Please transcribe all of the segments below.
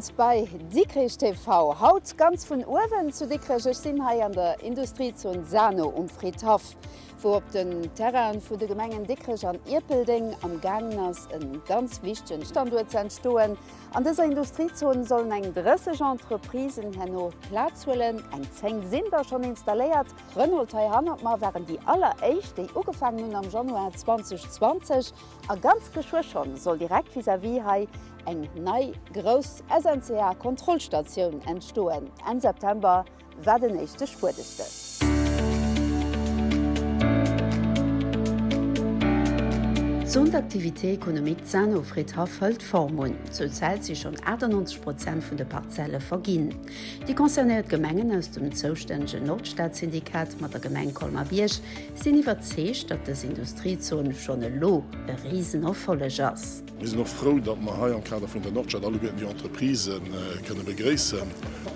Owend bei Dikrich TV. Haut ganz vun uewen zu Dikrech. Ech sinn hei an der Industriezon Sano um Fridhaff, wou op den Terrainen vun de Gemengen Dikrech an Ierpeldeng am gaangen ass en ganz wichtegen Standuert ze entstoen. An dëser Industriezon sollen eng 30 Entreprisen herno Plaz huelen. Eng 10 sinn der schonn installéiert. Renault hei hannert mer waren déi alleréischt, déi ugefaangen hunn am Januar 2020. A ganz geschwë schonn soll direkt vis-à-vis hei eng nei grouss SNCA-Kontrollstatioun entstoen. Enn September war den éischte Spuedestéch. D'Zone d'activité économique Zano-Fridhaff hëlt Form un. Zur Zäit si schonn 98 Prozent vun de Parzelle verginn. Déi concernéiert Gemengen aus dem zoustännegen Nordstad-Syndikat mat der Gemeng Colmer-Bierg sinn iwwerzeegt, datt dës Industriezon schonn elo e Risenerfolleg ass. Mir sinn och frou, datt mer hei am Kader vun der Nordstad alleguerten déi Entreprisë kënne begréissen.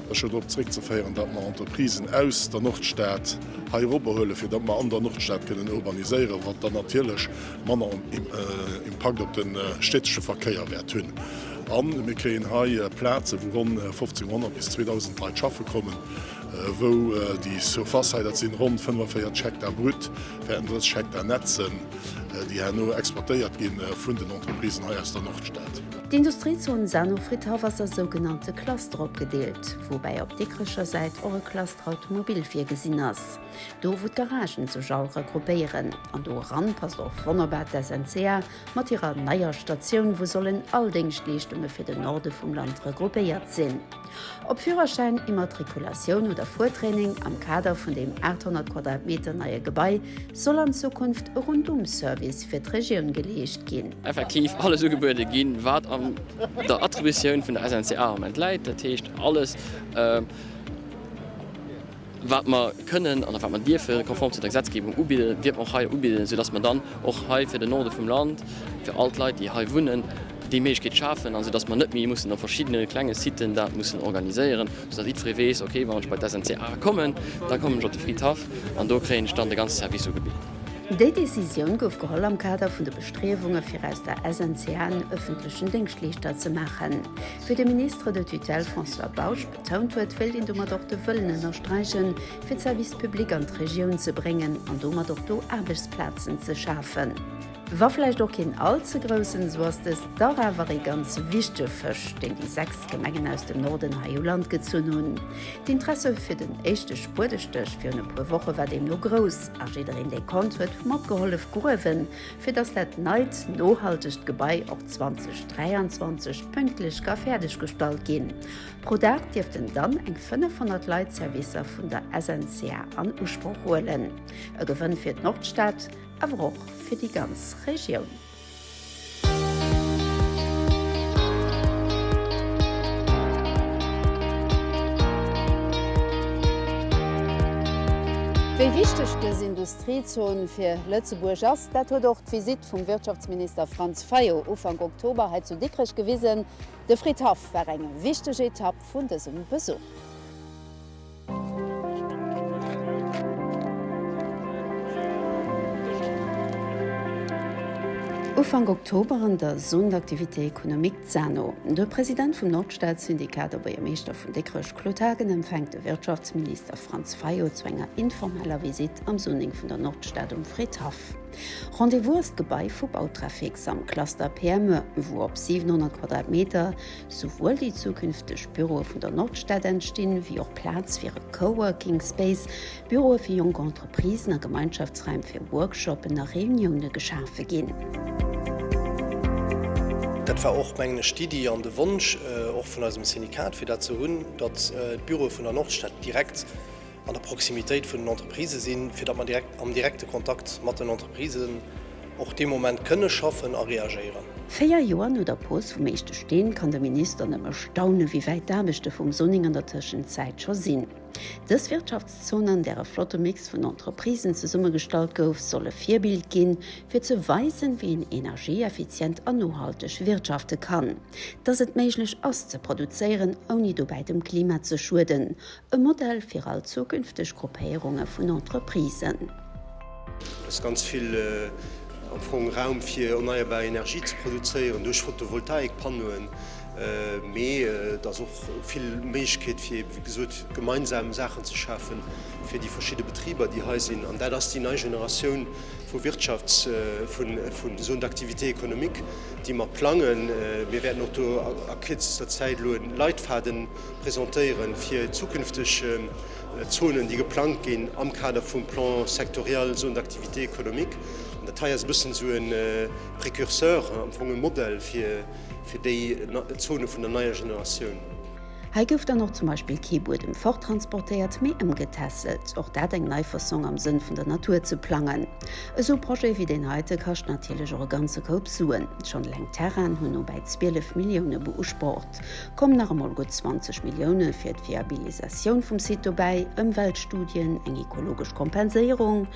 Dat ass jo drop zréckzeféieren, datt mer Entreprisen aus der Nordstad hei erobberhuelen, fir datt mer an der Nordstad kënnen urbaniséieren, wat dann natierlech manner Impakt op de städtesche Verkéier wäert hunn. A mir kréien hei Plazen, wou ronn 1.500 bis 2.000 Leit schaffe kommen. Wou déi Surface hei, dat sinn ronn 45 Hektar brut, wäerten 30 Hektar net sinn, déi herno exploitéiert gi vun den Entreprisen hei aus der Nordstad. D'Industriezon Sano-Fridhaff ass a sougenannte Cluster opgedeelt, woubäi op Dikrecher Säit och e Cluster Automobil virgesinn ass, do wou d'Garagen sech all regroupéieren. An do eran passt och wonnerbar d'SNCA mat hirer neier Statioun, wou sollen all Déngschtleeschtunge fir den Norde vum Land regroupéiert sinn. Ob Führerschäin, Immatrikulatioun oder Fuertraining, am Kader vun deem 800 Quadratmeter neie Gebai soll an Zukunft e Rundum-Service fir d'Regioun geleescht ginn. Effektiv alles ugebuede ginn, wat an der Attributioun vun der SNCA am Moment läit, dat heescht alles, Wat mer kënnen an wat mer dierfe konform zu der Gesetzgebung ubidden, wierte mer och hei ubidden, soudass mer dann och hei fir den Norde vum Land, fir all d'Leit, déi hei wunnen, déi Méiglechkeet schafen, an soudass mer net méi mussen op verschiddene klenge Siten dat mussen organiséieren, soudass jiddweree weess, okay, wann ech bei d'SNCA kommen, da kommen ech op de Fridhaff an do kréien ech dann de ganze Service ugebitt. Déi Decisioun gouf geholl am Kader vun de Bestriewunge fir aus der SNCA en ëffentlechen Déngschtleeschter ze maachen. Wéi de Ministre de tutelle François Bausch betount huet, wéilt een domat och de Wëllen ënnersträichen, fir d'Service public an d'Regioun ze bréngen an domat och do Aarbechtsplazen ze schafen. Wa vläicht och keen all ze groussen, esou ass dëst dach awer ee ganz wichtege Fësch, deen déi 6 Gemengen aus dem Norden hei u Land gezunn hunn. D'Interesse fir den éischte Spuedestéch virun e puer Woche war deemno grouss a jiddereen, dee konnt, huet matgehollef gruewen, fir dass dat neit, nohaltegt Gebai och 2023 pünktlech ka fäerdeg gestallt ginn. Pro Dag dierften dann eng 500 Leit d'Servicer vun der SNCA an Usproch huelen. E Gewënn fir d'Nordstad, awer och fir déi ganz Regioun. Wéi wichteg dës Industriezon fir Lëtzebuerg ass, dat huet och d'Visitt vum Wirtschaftsminister Franz Fayot Ufank Oktober hei zu Dikrech gewisen. De Fridhaff war eng wichteg Etapp vun dësem Besuch. Ufank Oktober an der Zone d'activité économique ZANO. De President vum Nordstad-Syndikat a Buergermeeschter vun Dikrech Claude Haagen empfänkt de Wirtschaftsminister Franz Fayot zu enger informeller Visitt am Zoning vun der Nordstad um Fridhaff. Rendez-vous ass d'Gebai vu Bautraffics am Cluster PME, wou op 700 Quadratmeter souwuel déi zukünfteg Büroe vun der Nordstad entstinn, wéi och Plaz fir e Coworking Space, Büroe fir jonk Entreprisen a Gemeinschaftsraim fir Workshoppen a Reunioune geschafe ginn. Dat war och, mengen ech, d'Iddi an de Wonsch och vun eisem Syndikat, fir dat ze hunn, datt d'Büroe vun der Nordstad direkt an der Proximitéit vun den Entreprisë sinn, fir datt mer direkt am direkte Kontakt mat den Entreprisen och dee Moment kënne schaffen a reagéieren. 4 Joer no der Pose vum éischte Steen kann de Minister nëmme staunen, wéi wäit d'Aarbechte vum Zoning an der Tëschenzäit scho sinn. Dës Wirtschaftszon, an där e flotte Mix vun Entreprisen zesummegestallt gouf, soll e Virbild ginn, fir ze weisen, wéi een energieeffizient an nohalteg wirtschafte kann. Dass et méiglech ass ze produzéieren, ouni dobäi dem Klima ze schueden, E Modell fir all zukünfteg Gruppéierunge vun Entreprisen. Et ass ganz vill am Fong Raum fir erneierbar Energie ze produzéieren duerch Photovoltaikpannoen. Mee et ass och vill Méiglechkeet fir, wéi gesot, gemeinsam Saachen ze schafen fir déi verschidde Betriber, déi hei sinn. An dat ass déi nei Generatioun vu Wirtschafts-, vu Zone d'activité économique, déi mer plangen. Mir wäerten och do a kierzester Zäit elo e Leitfaden presentéieren, fir zukünfteg Zonen, déi geplangt ginn am Kader vum Plan sectoriel Zone d'activité économique. An dat hei ass e bëssen esou e Précurseur, am Fong e Modell fir déi Zone vun der neier Generatioun. Hei gouf dann och zum Beispill kee Buedem forttransportéiert, mee ëmgetässelt. Och dat eng nei Fassong am Sënn vun der Natur ze plangen. Esou Projet wéi deen heite kascht natierlech och e ganze Koup Suen. Schonn eleng d'Terrainen hunn nobäi 12 Millioune beusprocht. Kommen nach emol gutt 20 Millioune fir d'Viabilisatioun vum Site dobäi, Ëmweltstudien, eng ekologesch Kompenséierung.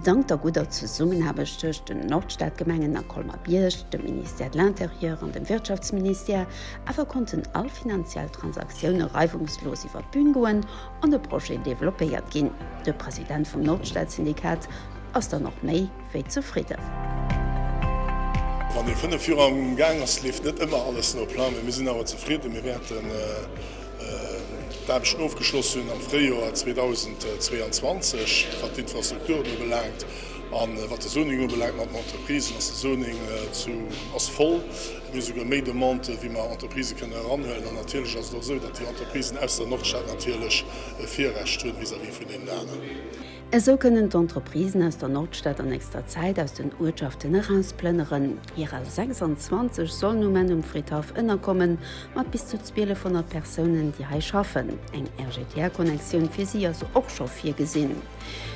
Dank der gudder Zesummenaarbecht tëscht den Nordstadgemengen a Colmer-Bierg, dem Ministère de l'Intérieur an dem Wirtschaftsministère awer konnten all finanziell Transaktioune reiwungslos iwwer d'Bün goen an de Projet developpéiert ginn. De President vum Nordstad-Syndikat ass dann och méi wéi zefridden. Wann ee 5 Joer am Gaang ass, leeft net ëmmer alles no Plang, mee mir sinn awer zefridden. Mir wäerten d'Aarbechten ofgeschloss hunn am Fréijoer 2022, wat d'Infrastrukturen ubelaangt. A wat de Zoning ubelaangt mat den Entreprisen, ass de Zoning zu ass voll. Mir hu souguer méi Demandë wéi mer Entreprisë kënnen eranhuelen. An natierlech ass et och esou, datt déi Entreprisen aus der Nordstad natierlech e Virrecht hunn vis-à-vis vun deenen aneren. Esou kënnen d'Entreprisen aus der Nordstad an nächster Zäit aus den Uertschaften erausplënneren. Hirer 26 sollen um Enn um Fridhaff ënnerkommen, mat bis zu 1.200 Persounen, déi hei schaffen. Eng RGTR-Connectioun fir si ass och scho virgesinn.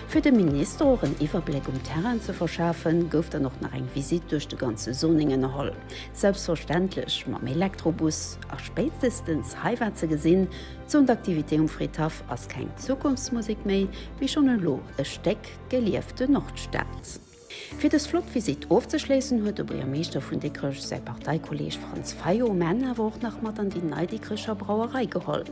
Fir dem Minister och en Iwwerbléck um Terrain ze verschafen, gouf dann och nach eng Visitt duerch de ganze Zoning ënnerholl. Selbstverständlech mam Elektrobus. A spéitestens hei war ze gesinn, D'Zone d'activité um Fridhaff ass keng Zukunftsmusek méi, mee schonn elo e Stéck geliefte Nordstad. Fir dës flott Visitt ofzeschléissen, huet de Buergermeeschter vun Dikrech säi Parteikolleeg Franz Fayot um Enn awer och nach mat an déi nei Dikrecher Brauerei geholl.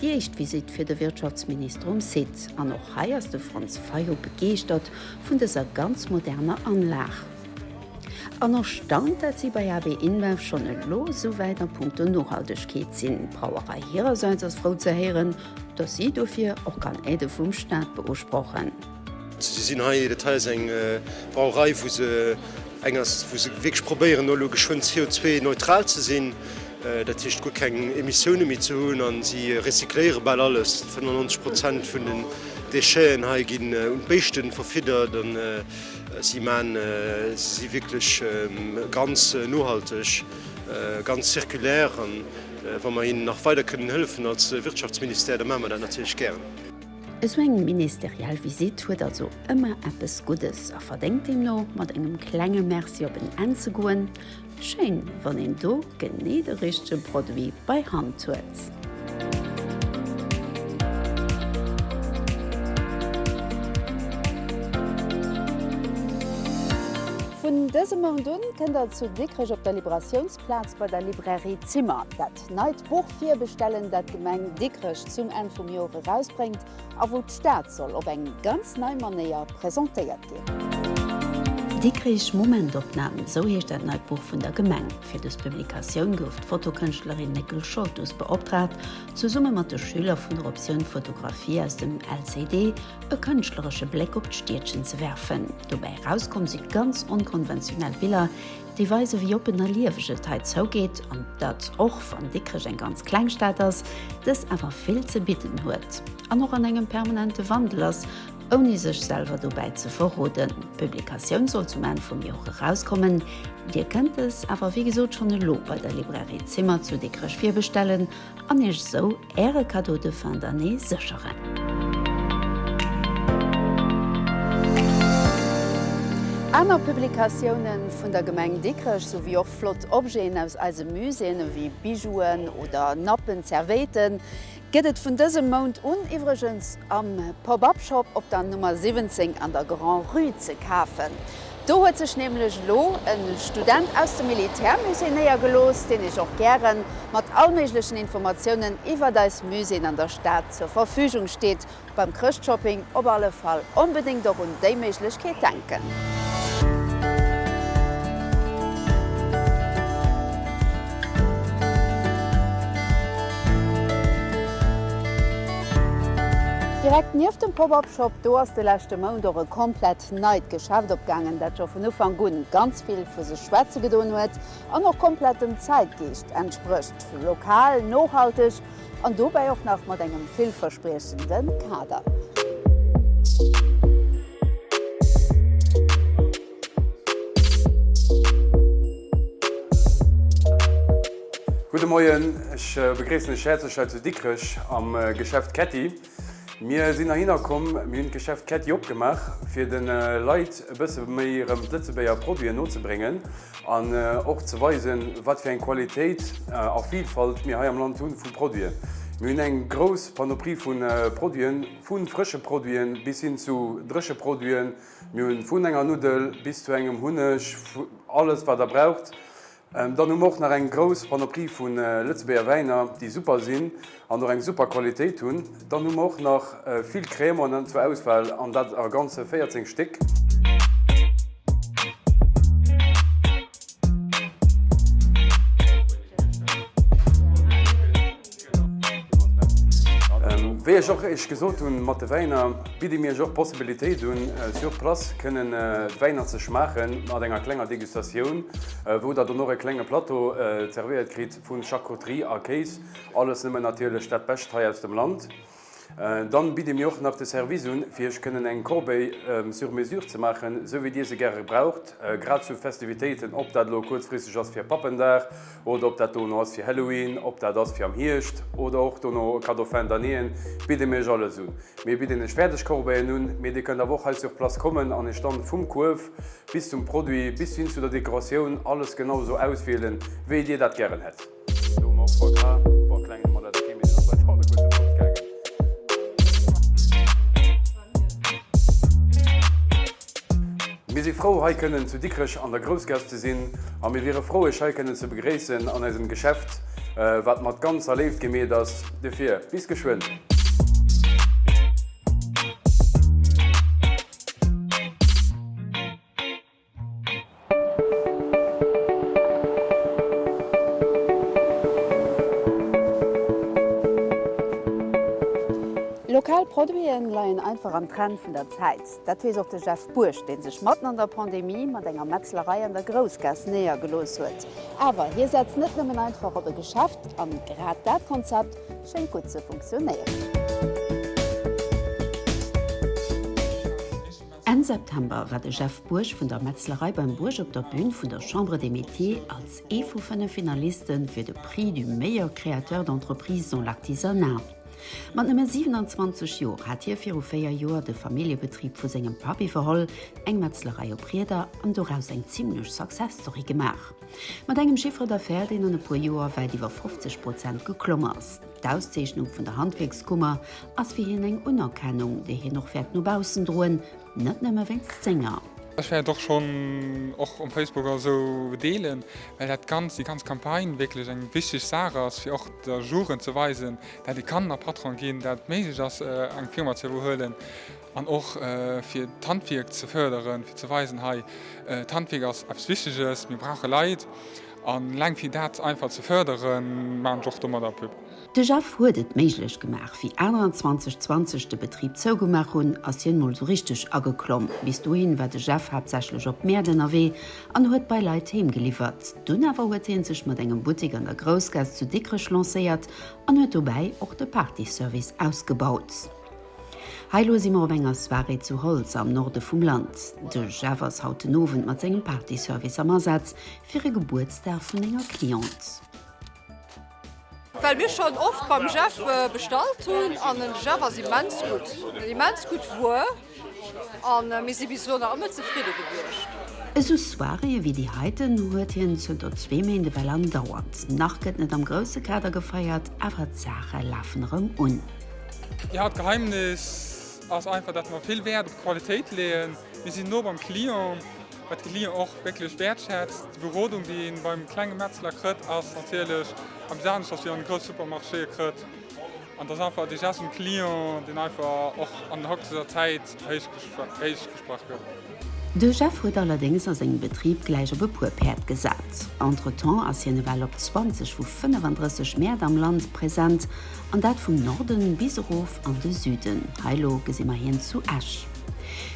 Déi éischt Visitt fir de Wirtschaftsminister um Site. An och hei ass de Franz Fayot begeeschtert vun dëser ganz moderner Anlag. An erstaunt, dat si bei AB InBev schonn elo esou wäit a punkto Nohaltegkeet sinn. D'Brauerei hirersäits ass frou ze héieren, datt si dofir och kann Aidë vum Staat beusprochen. Si sinn hei, dat hei ass eng Brauerei, wou se eng ass, wou se wierklech probéieren, elo geschwënn CO2-neutral ze sinn, dat heescht guer keng Emissioune méi ze hunn. A si recycléiere bal alles, 95 Prozent vun den Decheten hei ginn un d'Béischte verfiddert. Si maan, si si wierklech ganz nohalteg, ganz circulaire an wa mer hinnen nach weider kënnen hëllefen als Wirtschaftsministère, da maache mer dat natierlech gären. Esou eng ministeriell Visitt huet also ëmmer eppes Guddes a verdéngt deemno mat engem klenge Merci op en Enn ze goen. Schéin, wann een do genee de richtege Produit bei Hand huet. Vun dësem Mount un kënnt der zu Dikrech op der Liberatiounsplaz bei der Librairie Zimmer dat neit Buch virbestellen, dat d'Gemeng Dikrech zum Enn vum Joer erausbréngt. A wou d'Stad soll op eng ganz nei Manéier presentéiert ginn. Dikrich, Momentopnahm, esou heescht dat neit Buch vun der Gemeng. Fir dës Publikatioun gouf d'Fotokënschtlerin Néckel Scholtus beoptraagt, zesumme mat de Schüler vun der Optioun Fotografie aus dem LCD e kënschtleresche Bléck op d'Stiedchen ze werfen. Dobäi erauskomm si ganz onkonventionell Biller, déi weise wéi oppen a lieweg et hei zougeet an datt, och wann Dikrech eng ganz kleng Stad ass, dës awer vill ze bidden huet an och an engem permanente Wandel ass, ouni sech selwer dobäi ze verroden. D'Publikatioun soll zum Enn vum Joer erauskommen. Dir kënnt dës awer wéi gesot schonn elo bei der Librairie Zimmer zu Dikrech virbestellen an iech esou Äre Cadeau de fin d'année sécheren. Aner Publikatioune vun der Gemeng Dikrech, souwéi och flott Objeten aus eise Muséeën ewéi Bijouen oder Nappen, Zerwéiten, gëtt et vun dësem Mount un iwwregens am Pop-Up Shop op der Nummer 17 an der Grand-Rue ze kafen. Do huet sech nämlech elo e Student aus dem Militärmusée néiergelooss, deen iech och gäre mat all méiglechen Informatiounen iwwert eis Muséeën an der Stad zur Verfügung steet. Beim Chrëschtshopping op alle Fall onbedéngt och un déi Méiglechkeet denken. Direkt nieft dem Pop-Up Shop, do ass de leschte Mount och e komplett neit Geschäft opgaangen, dat scho vun Ufank un ganz vill vu sech schwätze gedoen huet an och komplett dem Zäitgeescht entsprécht. Lokal, nohalteg an dobäi och nach mat engem villverspriechende Kader. Gudde Moien, ech begréissen Iech häerzlech hei zu Dikrech am Geschäft Ketty. Mir sinn heihinner komm, mir hunn d'Geschäft Ketty opgemaach, fir de Leit e bësse méi erëm d'Lëtzebuerger Produiten nozebréngen an och ze weisen, wat fir eng Qualitéit a Vilfalt mir hei am Land hu vu Produiten. Mir hunn eng grouss Panoplie vu Produiten, vu frësche Produiten bis hin zu dréche Produiten. Mir hunn vun enger Nuddel bis zu engem Hunneg, alles wat der braucht. Dann hu mer och nach eng grouss Panoplie vu Lëtzebuerger Wäiner, déi super sinn an och eng super Qualitéit hunn. Dann hu mer och nach vill Crémanten zur Auswahl an dat a ganze 14 Stéck. Wéi ech och Iech gesot hunn, mat de Wäiner bidde mir Iech och d'Possibilitéit un, sur place kënnen d'Wäiner ze schmaachen, mat enger klenger Degustatioun, wou der dann och e klenge Plateau zerwéiert kritt vu Charcuterie a Kéis, alles nëmmen natierlech dat Bescht hei aus dem Land. Dann bidde mir och nach de Service un, fir iech kënnen eng Corbeille sur mesure ze maachen, sou wéi dir se gäre braucht, grad zu Festivitéiten, ob dat elo kuerzfristeg ass fir Pappendag oder ob dat dono ass fir Halloween, ob dat ass fir am Hierscht oder och dono Cadeau fin d'annéeën, bidde mir iech alles un. Mir bidden iech fäerdeg Corbeillen un, mee dir kënnt awer och hei sur place kommen an iech dann vum Kuerf bis zum Produit, bis hin zu der Dekoratioun alles genau esou auswielen, wéi dir dat gären hätt. Mir si frou hei kënnen zu Dikrech an der Groussgaass ze sinn a mir wiere frou iech hei kënnen ze begréissen an eisem Geschäft, wat mat ganzer Léift gemeet ass. Dofir bis geschwënn! Lokal Produiten leien einfach am Trend vun der Zäit. Dat weess och de Jeff Buerg, dee sech matten an der Pandemie mat enger Metzlerei an der Groussgaass néiergelooss huet. Awer hie setzt net nëmmen einfach op e Geschäft an grad dat Konzept schéngt gutt ze funktionéieren. Enn September war de Jeff Buerg vun der Metzlerei beim Buerg op der Bün vun der Chambre des Métiers als ee vu 5 Finaliste fir de Prix du meilleur créateur d'entreprise dans l'artisanat. Mat nëmme 27 Joer hat hie viru 4 Joer de Familljebetrib vu sengem Papp iwwerholl, eng Metzlerei op Rieder, an doraus eng zimmlech Success Story gemaach. Mat engem Chiffre d'affaires, deen an e puer Joer wäit iwwer 50 Prozent geklomm ass. D'Auszeechnung vun der Handwierkskummer ass fir hien eng Unerkennung, déi hien och wäert no baussen droen, net nëmme wéinst senger. Ech wäert och schonn och um Facebook a sou deelen, well dat ganz, déi ganz Campagne wierklech eng wichteg Saach ass, fir och der Jugend ze weisen, dat ee kann a Patron ginn, dat et méiglech ass eng Firma ze iwwerhuelen an och fir d'Handwierk ze fërderen, fir ze weisen, hei d'Handwierk ass eppes Wichteges, mir brauche Leit an eleng fir dat einfach ze fërderen, maachen ech och domadder Pub. De Jeff huet et méiglech gemaach. Wéi anerer 2020 de Betrib zougemaach hunn, ass hien mol sou richteg ageklomm. Bis dohin war de Jeff haaptsächlech op Mäert ënnerwee an huet bei Leit heem geliwwert. Dunn awer huet hien sech mat engem Buttek an der Groussgaass zu Dikrech lancéiert an huet dobäi och de Partyservice ausgebaut. Hei elo si mer op enger Soirée zu Holz am Norde vum Land. De Jeff ass haut den Owend mat sengem Partyservice am Asaz fir e Gebuertsdag vun enger Cliente. Well mir schon oft beim Jeff bestallt hunn an den Jeff ass immens gutt, huet immens gutt Wuer an mir si bis elo nach ëmmer zefridde gewiescht. Esou Soiréeë wéi déi heiten huet hien zënter zwee Méint ewell andauernd. Nach gëtt net am grousse Kader gefeiert, awer d'Saache lafen erëm un. Jo, d'Geheimnis ass einfach, dat mer vill Wäert op d'Qualitéit leeën. Mir sinn no beim Client. Wat de Client och wierklech wäertschätzt. Déi Berodung, déi ee beim klenge Metzler krëtt, ass natierlech eppes aneschters, wéi an e grousse Supermarché e krëtt. An et ass einfach dee Geste vum Client, deen einfach och an der hautiger Zäit héich gesprach gëtt. De Jeff huet allerdéngs a sengem Betrib gläich op e puer Päerd gesat. Entretemps ass hien ewell op 20 vu 35 Mäert am Land present, an dat vum Norden bis erof an de Süden. Hei elo gesi mer hien zu Esch.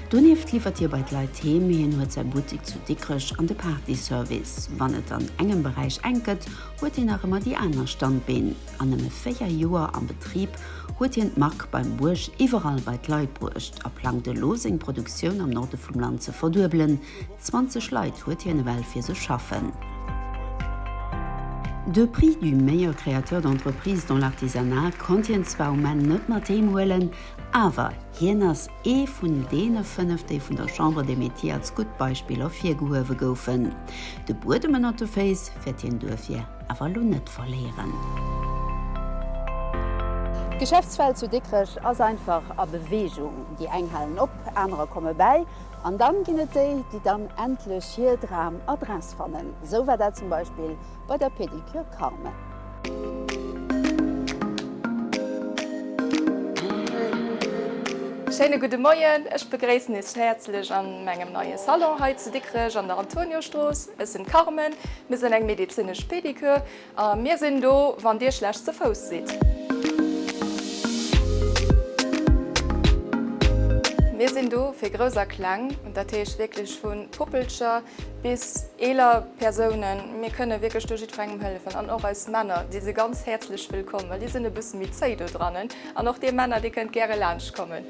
Donieft liwwert hie bei d'Leit heem, hien huet säi Buttek zu Dikrech an de Party-Service. Wann et an engem Beräich enk gëtt, huet hien nach ëmmer déi aner Standbeen. An nëmme 4 Joer am Betrib huet hien d'Mark beim Buerg iwwerall bei d'Leit bruecht a plangt elo seng Produktioun am Norde vum Land ze verduebelen. 20 Leit huet hien ewell fir sech schaffen. De Prix du meilleur créateur d'entreprise dans l'artisanat konnt hien zwar um Enn net mat heem huelen, awer hien ass ee vun deene 5, déi vun der Chambre des Métiers als gutt Beispill ervirgehuewe goufen. De Buedem ënnert de Féiss wäert hien duerfir awer elo net verléieren. D'Geschäftswelt zu Dikrech ass einfach a Beweegung. Déi eng halen op, anerer komme bäi an dann ginn et déi, déi dann endlech hir Dram-Adress fannen. Sou war dat zum Beispill bei der Pedicure Carme. Schéine gudde Moien, ech begréissen iech häerzlech an mengem neie Salon hei zu Dikrech an der Antoniostrooss. Ech sinn d'Carmen, mir sinn eng medezinesch Pedicure a mir sinn do wann dir schlecht ze Fouss sidd. Mir sinn do fir Grouss a Kleng, dat heescht wierklech vu Puppelcher bis eeler Persounen. Mir kënne wierklech do jiddwerengem hëllefen an och eis Männer, déi si ganz häerzlech wëllkomm, well déi sinn e bësse méi zéi do drannen. An och dir Männer, dir kënnt gäre laanscht kommen.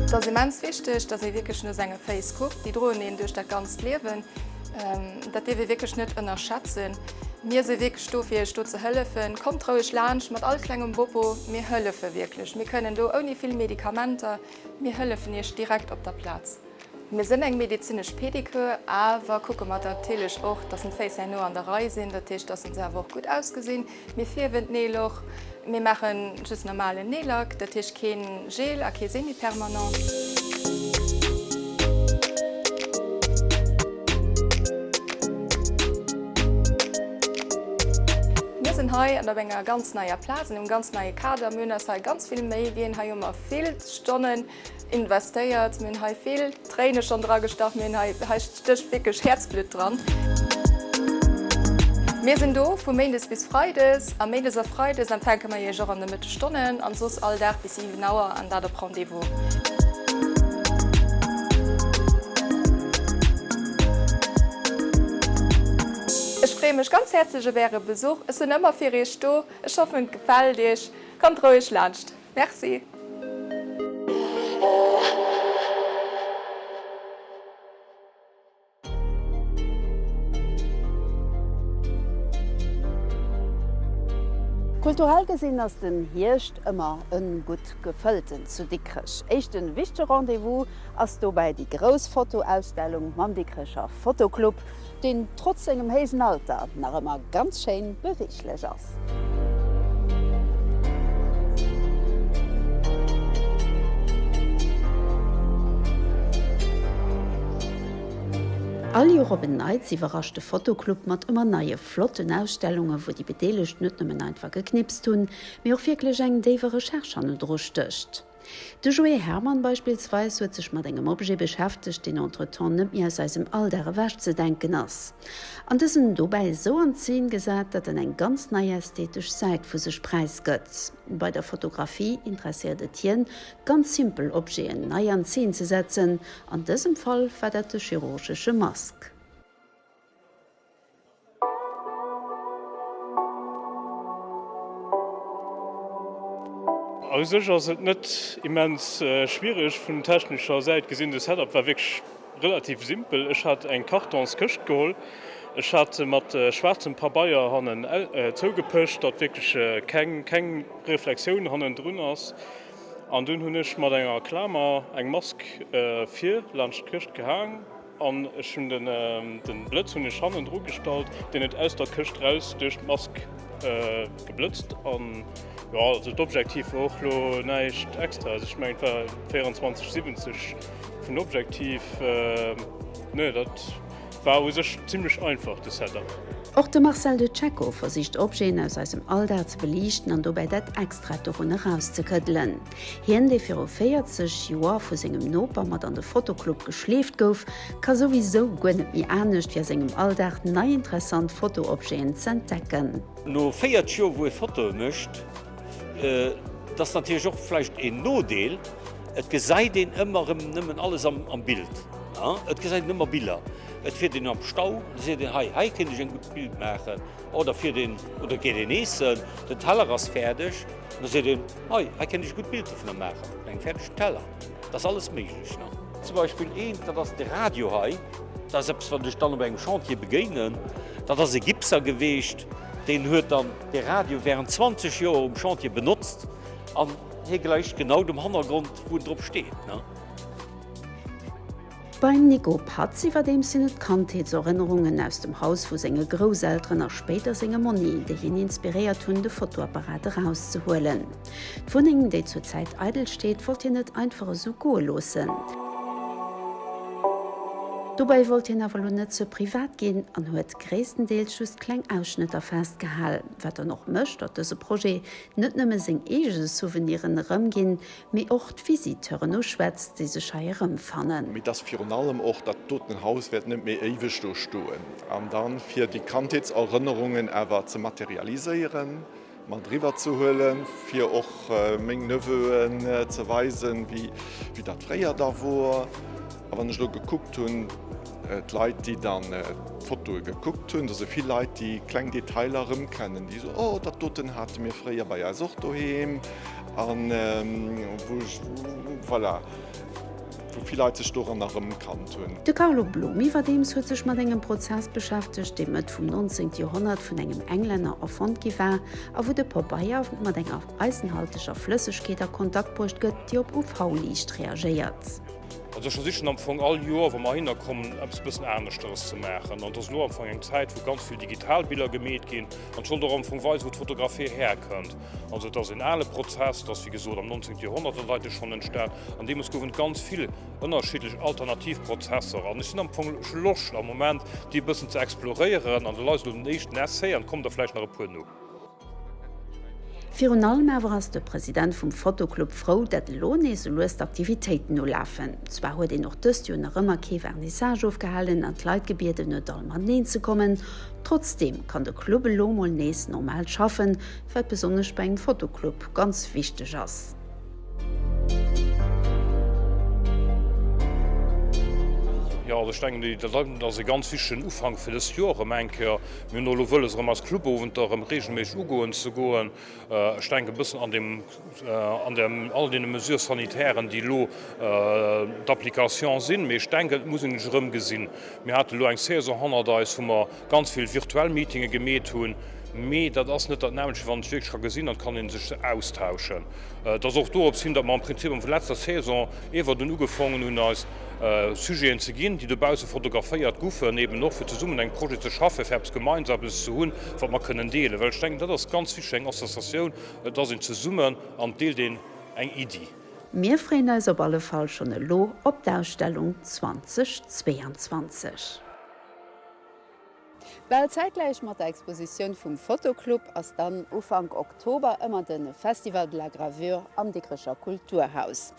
Et ass immens wichteg, dass ee wierklech no senge Féiss kuckt. Déi droen een duerch dat ganzt Liewen. Dat dierf ee wierklech net ënnerschätzen. Mir si wierklech do fir iech do ze hëllefen. Kommt roueg laanscht mat all klengem Bobo, mir hëllefe wierklech. Mir kënnen do ouni vill Medikamenter, mir hëllefen iech direkt op der Plaz. Mir sinn eng medezinesch Pedicure, awer kucke mer natierlech och, dass en d'Féiss herno an der Rei sinn, dat heescht, dass se awer och gutt ausgesinn. Mir fierwen d'Neel och. Mir maache just normalen Neellack, dat heescht keen Gel a kee Semi-permanent. Mir sinn hei an op enger ganz neier Plaz, an engem ganz neie Kader. Mir hunn eis hei ganz vill Méi ginn. Hei hu mer vill Stonnen Investéiert, mir hunn hei vill Tréine schonn dra gestach, mir hunn hei, hei stécht wierklech Häerzblutt dran. Mir sinn do vu Méindes bis Freides a Méindes a Freides empfänke mer Iech och an de Mëttesstonnen an soss all Dag bis 7 Auer an dat op Rendez-vous. Ech freeë mech ganz häerzlech op Äre Besuch, ech sinn ëmmer fir Iech do, ech hoffen et gefält Iech, kommt roueg laanscht. Merci. Kulturell gesinn ass den Hierscht ëmmer e gutt gefëllten zu Dikrech. Éischte wichtege Rendez-vous ass dobäi déi grouss Fotoausstellung mam Dikrecher Fotoclub. deen trotz sengem héijen Alter nach ëmmer ganz schéin beweeglech ass. All Joer op en Neits iwwerrascht de Fotoclub mat ëmmer neie flotten Ausstellunge wou déi Bedeelegt net nëmmen einfach geknipst hunn, mee och wierklech eng déiwe Recherche hannendru stécht. De Joé Herrmann beispillsweis huet sech mat engem Objet beschäftegt, deen entretemps net méi aus eisem Alldag ewechzedenken ass. An dësen dobäi esou an Zeen gesat, datt en eng ganz nei ästhetesch Säit vu sech präisgëtt. Bei der Fotografie interesséiert et hien, ganz simpel Objeten nei an Zeen ze setzen. An dësem Fall war dat de chirurgesche Mask. A u sech ass et net immens schwiereg vun technescher Säit gesinn. De Setup war wierklech relativ simpel. Ech hat eng Kartonskëscht geholl, ech hat se mat schwaarzem Pabeier hannen zougepëscht, datt wierklech keng keng Reflexioun hannendrun ass. An dunn hunn ech mat enger Klamer eng Mask vir laanscht d'Këscht gehaang. An ech hunn den Blëtz hunn ech hannendru gestallt, deen huet aus der Këscht raus duerch d'Mask geblëtzt. An jo, also d'Objektiv war och lo näischt extraes, ech mengen et war 24 70 vun Objektiv. Nee, dat. War u sech zimlech einfach de Setup. Och de Marcel De Cecco versicht Objeten aus eisem Alldag ze beliichten an dobäi dat Extrat dorun erauszekëddelen. Hien, dee viru 40 Joer vu sengem Noper mat an de Fotoclub geschleeft gouf, ka souwisou guer net méi anescht, wéi a sengem Alldag nei interessant Fotoobjeten z'entdecken. No 40 Joer wou ee Fotoe mécht, et ass natierlech och vläicht een Nodeel, et gesäit een ëmmer erëm nëmmen alles am Bild, et gesäit een ëmmer Biller. Et fiert een am Stau, da seet een, hei, hei kéint ech en gutt Bild maachen. Oder fiert een, oder geet een eessen, den Teller ass fäerdeg, da seet een, hei, hei kéint ech e gutt Bild dovunner maachen, vun engem fäerdegen Teller. Dat ass alles méiglech, ne? Zum Beispill eent, dat ass de Radio hei, dat ass eppes, wat ech dann op engem Chantier begéinen. Dat ass e Gipser geweecht, deen huet dann dee Radio während 20 Joer um Chantier benotzt an hie gläicht genau dem Hannergrond, wou en drop steet, ne? Beim Nico Patz iwwerdeems sinn et Kandheetserënnerungen aus dem Haus vu senge Grousselteren a spéider senge Monni, déi hien inspiréiert hunn, de Fotoapparat erauszehuelen. D'Wunneng, déi zur Zäit eidel steet, wollt hien net einfach esou goe loossen. Dobäi wollt hien awer elo net ze privat ginn an huet gréisstendeels just kleng Ausschnëtter festgehal, wat dann och mécht, datt dëse Projet net nëmme seng eege Souveniren erëmginn, mee och d'Visiteuren uschwätzt, déi sech hei erëmfannen. Mee dass virun allem och dat doten Haus wäert net méi éiweg do stoen. An da fir déi Kandheetserënnerungen awer ze materialiséieren, mat eriwwer ze huelen, fir och meng Neveuen ze weisen, wéi dat fréier da wor. A wann ech elo gekuckt hunn, d'Leit, déi dann d'Fotoe gekuckt hunn, do si vill Leit, déi kleng Detailer erëmkennen, déi soen, Oh, dat doten hate mir fréier bei eis och doheem. An wou ech, voilà, wou vill Leit sech doranner erëmkannt hunn. De Carlo Blum iwwerdeems huet sech mat engem Prozess beschäftegt, dee Mëtt vum 19. Joerhonnert vun engem Englänner erfonnt gi war a wou de Pabeier mat enger eisenhalteger Flëssegkeet a Kontakt bruecht gëtt, déi op UV-Liicht reagéiert. Also ech versichen am Fong all Joer, wa mer heihinner kommen, eppes e bëssen aneschteres ze maachen. An et ass elo am Fong eng Zäit, wou ganz vill digital Biller gemeet ginn. An ech wollt och am Fong weisen, wou d'Fotografie herkënnt. Also et ass en ale Prozess, et ass wéi gesot am 19. Joerhonnert an Leite schonn entstan. An deemools goufen et ganz vill ënnerschiddlech alternativ Prozesser. An ech sinn am Fong, ech hu Loscht am Moment, déi e bëssen ze exploréieren. An da leist elo den éischten Essai an et kommen der vläicht nach e puer no. Virun allem awer ass de President vum Fotoclub frou, dat elo nees sou lues d'Aktivitéiten ulafen. Zwar huet een och dëst Joer nach ëmmer kee Vernissage ofgehalen an d'Leit gebieden, net all mateneen ze kommen. Trotzdeem kann de Club elo mol nees normal schaffen, wat besonnesch bei engem Fotoclub ganz wichteg ass. Jo, also ech denken, dat ass e ganz wichtegen Ufank fir dëst Joer erëm eng Kéier. Mir hunn och elo wëlles, erëm eis Clubowenter erëm reegelméisseg ugoen ze goen. Ech denken e bëssen an deem, an deem, all deene Mesures sanitairen, déi elo d'application sinn. Mee ech denken, et muss een sech erëm gesinn. Mir hate elo eng Saison hannert eis, wou mer ganz vill virtuell Meetinge gemeet hunn, mee dat ass net dat nämmlecht, wéi wann een sech wierklech ka gesinn an et kann ee sech austauschen. Et ass och dorops hin, datt mer am Prinzip am letzter Saison iewer dunn ugefongen hunn, eis Sujeten ze ginn, déi dobausse fotograféiert goufen, eben och fir zesummen engem Projet ze schaffen, fir eppes Gemeinsames ze hunn, wat mer kënnen deelen. Well ech denken, dat ass ganz wichteg, eng Associatioun, et ass een zesummen an et deelt een eng Iddi. Mir freeën eis op alle Fall schonn elo op d'Ausstellung 2022. Bal zäitgläich mat der Expositioun vum Fotoclub ass dann Ufank Oktober ëmmer de Festival de la Gravure am Dikrecher Kulturhaus.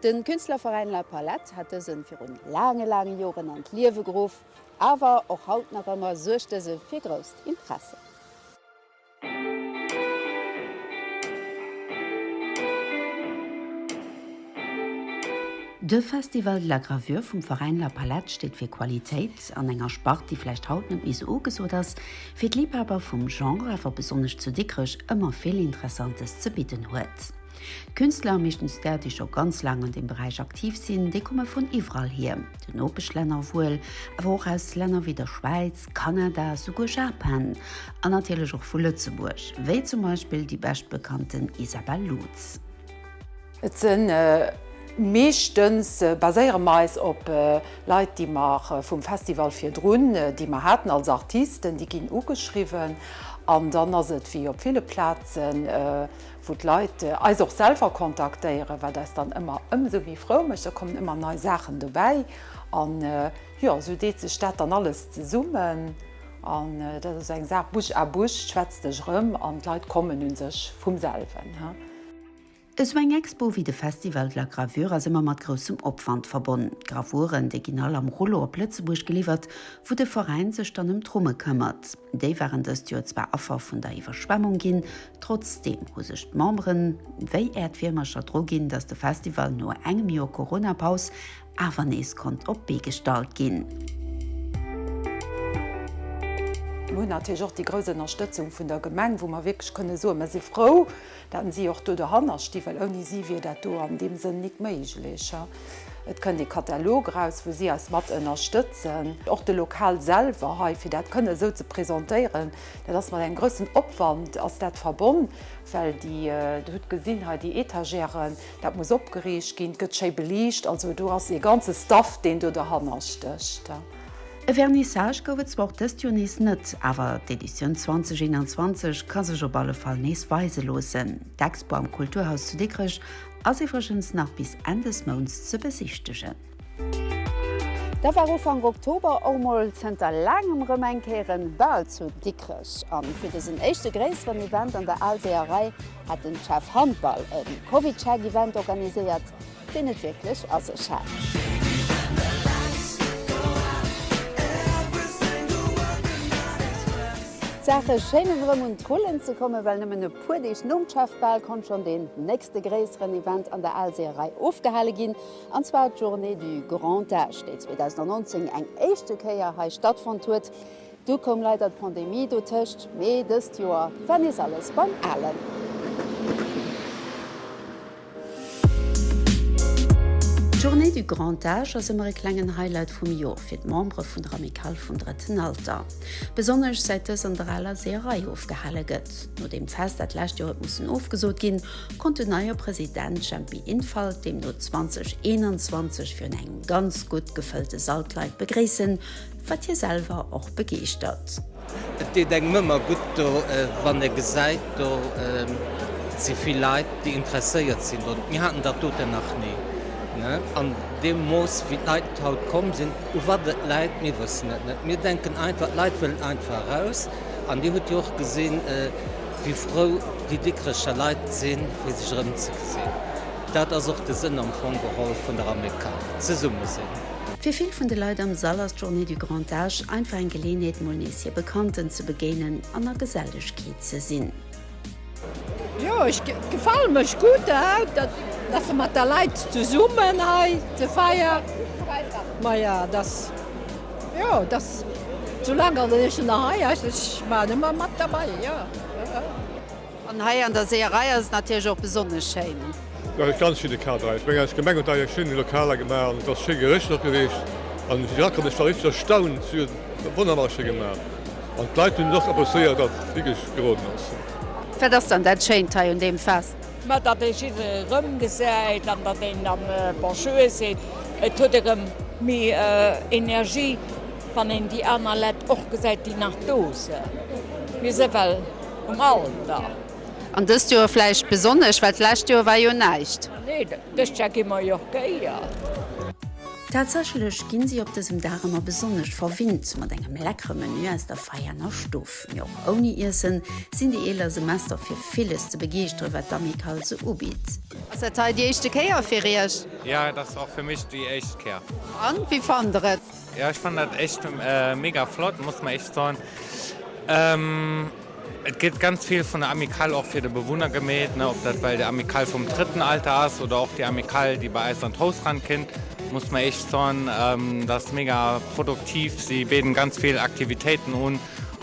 De Künstlerveräin La Palette hat dësen virun laange laange Joren an d'Liewe geruff, awer och haut nach ëmmer suergt dëse fir grousst Interesse. De Festival de la Gravure vum Veräin La Palette steet fir Qualitéit an enger Spart, déi vläicht haut net méi sou ugesot ass, fir d'Liibhaber vum Genre awer besonnesch zu Dikrech ëmmer vill Interessantes ze bidden huet. D'Künstler, meeschtens där, déi scho ganz laang an deem Beräich aktiv sinn, déi komme vun iwwerall hier, den Nopeschlänner wuel, awer och aus Länner wéi der Schwäiz, Kanada, souguer Japan an natierlech och vu Lëtzebuerg, wéi zum Beispill déi beschtbekannten Isabelle Lutz. Et si meeschtens baséiere mer eis op Leit, déi mer vum Festival virdrun, déi mer haten als Artisten, déi ginn ugeschriwwen. An dann ass et wéi op ville Plazen, wou d'Leit eis och selwer kontaktéieren, wat eis dann ëmmer ëmsou méi frou mécht. Da kommen ëmmer nei Saachen dobäi an jo, esou deet sech dat dann alles zesummen. An dat ass eng Saach bouche à bouche, schwätzt sech erëm an d'Leit kommen u sech vum selwen. Esou eng Expo wéi de Festival de la Gravure ass ëmmer mat groussem Opwand verbonn. D'Gravuren, déi ginn all am Rullo op Lëtzebuerg geliwwert, wou de Veräin sech dann ëm d'Rumme këmmert. Déi waren dëst Joer zwar Affer vun der Iwwerschwemmung ginn, trotzdeem hu sech d'Memberen wéi Äerdwiermercher dru ginn, datt de Festival no engem Joer Corona-Paus awer nees konnt op d'Bee gestallt ginn. Mir hunn natierlech och déi grouss Ënnerstëtzung vun der Gemeng, wou mer wierklech kënne soen, mer si frou, dat si och do dohanner sti, well ouni si wier dat do an deem Sënn nik méiglech. Et kënnt ee Katalog eraus, wou si eis mat ënnerstëtzen. Och de Lokal selwer hei, fir dat kënne esou ze presentéieren, dat ass mat engem groussen Opwand ass dat verbonn, well déi, Der hutt gesinn hei déi Etagèren, Dat muss opgeriicht ginn, et gëtt schéi beliicht, also do ass ee ganze Staff, deen do derhanner stécht. E Vernissage gouf et zwar och dëst Joer nees net, awer d'Editioun 2021 ka sech op alle Fall nees weise loossen. D'Expo am Kulturhaus zu Dikrech ass iwwregens nach bis Enn des Mounts ze besichtegen. Da war Ufank Oktober och mol zënter laangem rëm eng Kéier en Bal zu Dikrech. An fir dësen éischte gréisseren Event an der Aalseeërei hat den Chef Handball e CovidCheck Event organiséiert, deen et wierklech a sech hat. D'Saache schéinen erëm un d'Rullen ze kommen, well nëmmen e puer Deeg nom Chefbal konnt schonn deen nächste gréisseren Event an der Aalseeërei ofgehale ginn. An zwar d'Journée du Grand Âge, déi 2019 eng éischte Kéier hei stattfonnt huet. Du koum leider d'Pandemie dotëscht, mee dëst Joer war nees alles beim Alen. D'Journée du Grand Âge ass ëmmer e klengen Highlight vum Joer fir d'Membere vun der Amicale vum Drëtten Alter. Besonnesch säit dës an der aler Seeërei ofgehale gëtt. Nodeem d'Fest dat lescht Joer huet mussen ofgesot ginn, konnt den neie President Jempy Infalt deemno 2021 virun engem ganz gutt gefëllte Sall d'Leit begréissen, wat hie selwer och begeeschtert. Et deet engem ëmmer gutt do, wann ee gesäit, do si vill Leit, déi interesséiert sinn drun. Mir haten dat doten nach ni an deem Mooss, wéi d'Leit haut komm sinn. U wat et läit, mir wëssen et net. Mir denken einfach, d'Leit wëllen einfach eraus. An Dir hutt jo och gesinn, wéi frou déi Dikrecher Leit sinn, fir sech erëmzegesinn. Dat ass och de Sënn am Fong geholl vun der Amicale, zesumme sinn. Fir vill vun de Leit am Sall ass d'Journée du Grand Âge einfach eng Geleeënheet, mol nees hir Bekannten ze begéinen an a Gesellegkeet ze sinn. Jo, ech gefall mech gutt haut, dat se mat der Leit zesummen hei ze feiern. Maja, dass. Jo, dass soulaang an ech nach hei ass, ech waren ëmmer mat derbei, jo. An hei an der Seeërei ass et natierlech och besonnesch schéin. Jo, et ass ganz schéine Kader hei. Ech mengen eis Gemeng huet hei eng schéin Lokaler gemaach an et ass schéi gericht och gewiescht. An wéi ech erakomm, ech war richteg erstaunt, si huet et wonnerbar schéi gemaach an d'Leit hunn et och appreciéiert, datt et wierklech geroden ass. Wat ass dann dat Schéint hei un deem Fest? Mä datt ee jidderee erëmgesäit an datt een dann Bonjour seet. Et huet erëm méi Energie, wann een déi aner Lett och gesäit, déi nach do sinn. Mir si well um Alter. An dëst Joer vläicht besonnesch, well d'lescht Joer war jo näischt. Nee, dëst Joer gi mer jo och geéiert. Tatsächlech ginn si op dësem Dag ëmmer besonnesch verwinnt mat engem leckere Menü aus der Veianer Stuff. Mee och ouni Iessen sinn déi eeler Semester fir villes ze begeeschteren, wat d'Amicale se ubitt. Ass dat hei déi éischte Kéier fir Iech? Ja, dat ass och fir mech déi éischt Kéier. An, wéi fannt der et? Ja, ech fannen dat echt mega flott, muss mer echt soen. Et gëtt ganz vill vun der Amicale och fir de Bewunner gemeet, ne, ob dat well déi Amicale vum drëtten Alter ass oder och déi Amicale, déi bei eis an d'Haus rankinnt, muss mer echt soen, dat ass mega produktiv. Si bidden ganz vill Aktivitéiten un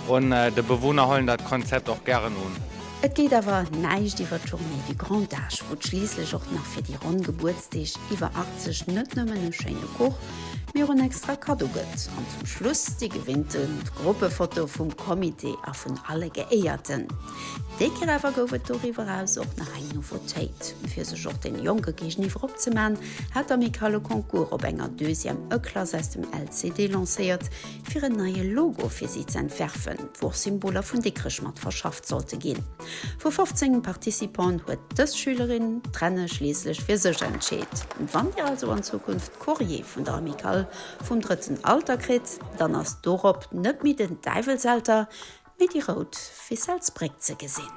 un de Bewunner hollen dat Konzept och gären un. Et geet awer näischt iwwer d'Journée du Grand Âge, wou et schliisslech och nach fir déi ronn Gebuertsdeeg iwwer 80 net nëmmen e schéine Kuch. Mee och en extra Kaddo gëtt. An zum Schluss déi gewinnte Gruppefoto vum Comité a vun alle Geéierten. Déi Kéier awer gouf et doriwwer eraus och nach eng Nouveautéit. Fir sech och den Jonke géigeniwwer opzeman, hat d'Amicale e Concours op enger Deuxième E-Klass aus dem LCD lancéiert, fir en neie Logo fir si ze entwerfen, wou och Symboler vun Dikrech mat verschafft sollte ginn. Vu 15 Participanten huet dës Schülerin d'Renne schliisslech fir sech entscheet. Wann Dir also an Zukunft Courrier vun der Amicale vum Drëtten Alter kritt, dann ass dorop net méi den Däiwelselter, mee déi rout Ficellesbréck ze gesinn.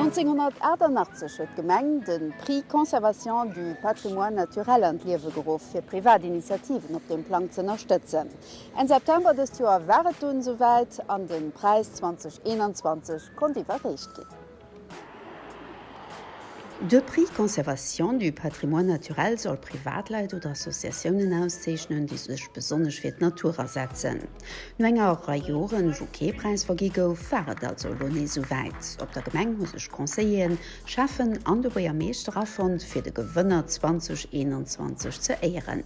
1988 huet d'Gemeng de Prix Conservation du patrimoine naturel an d'Liewe geruff, fir privat Initiativen op deem Plang z'ënnerstëtzen. Enn September dëst Joer war et dunn esouwäit an de Präis 2021 konnt iwwerreecht ginn. De Prix Conservation du patrimoine naturel soll Privatleit oder Associatiounen auszeechnen, déi sech besonnesch fir d'Natur asetzen. No enger Rei Joren, wou kee Präis vergi gouf, war et also elo nees esou wäit. Op der Gemeng hu sech Conseilleren, Schäffen an de Buergermeeschter afonnt, fir de Gewënner 2021 ze éieren.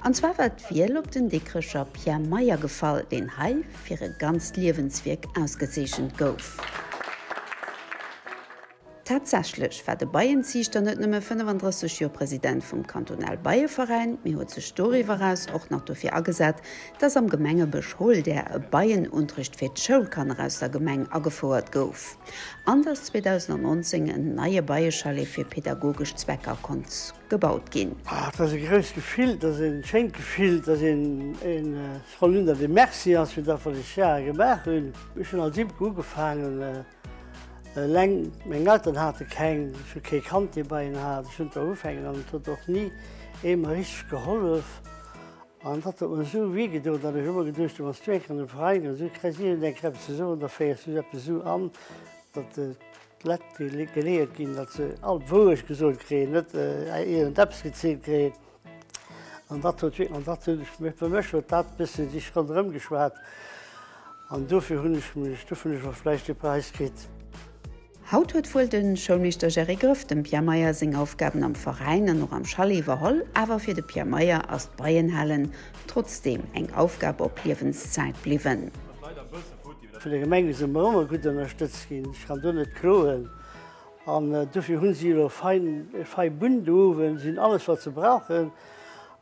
An zwar war d'Wiel op den Dikrecher Pierre Meyer gefall, deen hei fir e ganzt Liewenswierk ausgezeechent gouf. Tatsächlech war de Beienziichter net nëmme 35 Joer President vum Kantonal Beieveräin, mee huet sech doriwwer eraus och nach dofir agesat, dass am Gemengebësch Holder e Beienunterricht fir d'Schoulkanner aus der Gemeng agefouert gouf an dass 2019 en neie Beiechalet fir pädagogesch Zwecker konnt gebaut ginn. Et ass e grousst Gefill, et ass e schéint Gefill, et ass een Ech wollt nun dat e Merci ass fir dat wat ech Jahre gemaach hunn. Ech hunn als Imker ugefaangen eleng, meng Eltern hate keng, ech hu kee Kand dee Beien hat. Ech hunn da ugefaangen an et huet och ni ee mer richteg gehollef an dat huet mer esou wéi gedoen, datt ech ëmmer geduecht hunn, wann s du eng Kéier an de Veräin gees, du kréis iergendeng Kéier eppes ze soen, da féiers du eppes esou an, datt d'Leit déi geleeët ginn, datt se all d'Wourecht gesot kréien, net iergendeppes gezielt kréien. An dat huet wierklech, an dat hunn ech, fir mech huet dat e bësse sech ronderëm geschwat an dofir hunn ech mech, dofir hunn ech och vläicht de Präis kritt. Haut huet wuel de Schoulmeeschter Jerry Gröff dem Pierre Meyer seng Aufgaben am Veräin an och am Chalet iwwerholl, awer fir de Pierre Meyer ass d'Beienhalen trotzdeem eng Aufgab op Liewenszäit bliwwen. Vun der Gemeng si mer ëmmer gutt ënnerstëtzt ginn, ech kann do net kloen. An dofir hunn si elo fein, fei Bunn do uewen, si hunn alles wat se brauchen.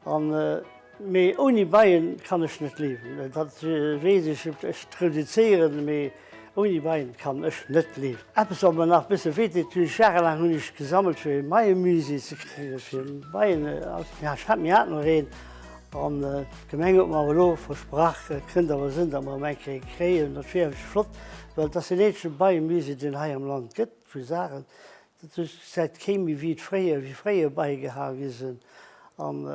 An, mee ouni Beien kann ech net liewen, dat weess ech. Ech produzéieren, mee ouni Beien kann ech net liewen. Eppes wat mer nach e bësse wéi deet, hunn ech jarelaang hunn ech gesammelt fir e Beiemusée ze kréien, fir Beien, ja ech hat, mir haten och een, an d'Gemeng huet mer awer elo versprach, et kënnt awer sënn, datt mer erëm eng Kéier kréien, dat wier wierklech flott. Well et ass deen eenzege Beiemusée, deen hei am Land gëtt, vu Saachen. Dat gesäit kee méi, wéi et fréier, wéi fréier Beie gehal gi sinn. An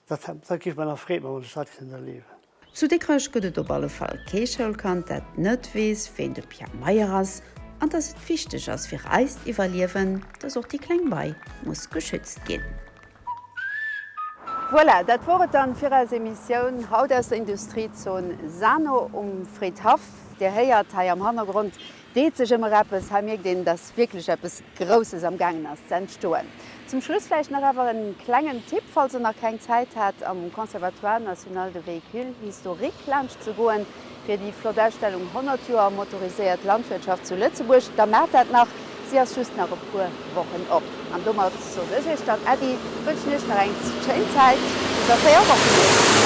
dat, dat géif mer nach Freed maachen, wann ech dat kéint erliewen. Zu Dikrech gëtt et op alle Fall kee Schoulkand, dat net weess, ween de Pierre Meyer ass an dass et wichteg ass fir eist Iwwerliewen, dass och déi kleng Bei muss geschützt ginn. Voilà, dat wor et dann fir eis Emissioun haut aus der Industriezon Sano um Fridhaff. Dir héiert hei am Hannergrond deet sech ëmmer eppes. Hei mierkt een, dass wierklech eppes Grousses am gaangen ass ze entstoen. Zum Schluss vläicht nach awer en klengen Tipp, falls der nach keng Zäit hat am Conservatoire National de Véhicules Historiques laanscht ze goen fir déi flott Ausstellung 100 Joer motoriséiert Landwirtschaft zu Lëtzebuerg, da maacht dat nach. Si ass just nach e puer Wochen op. An domat soen ech iech dann Äddi, wënschen iech nach eng schéin Zäit bis a 4 Wochen nees.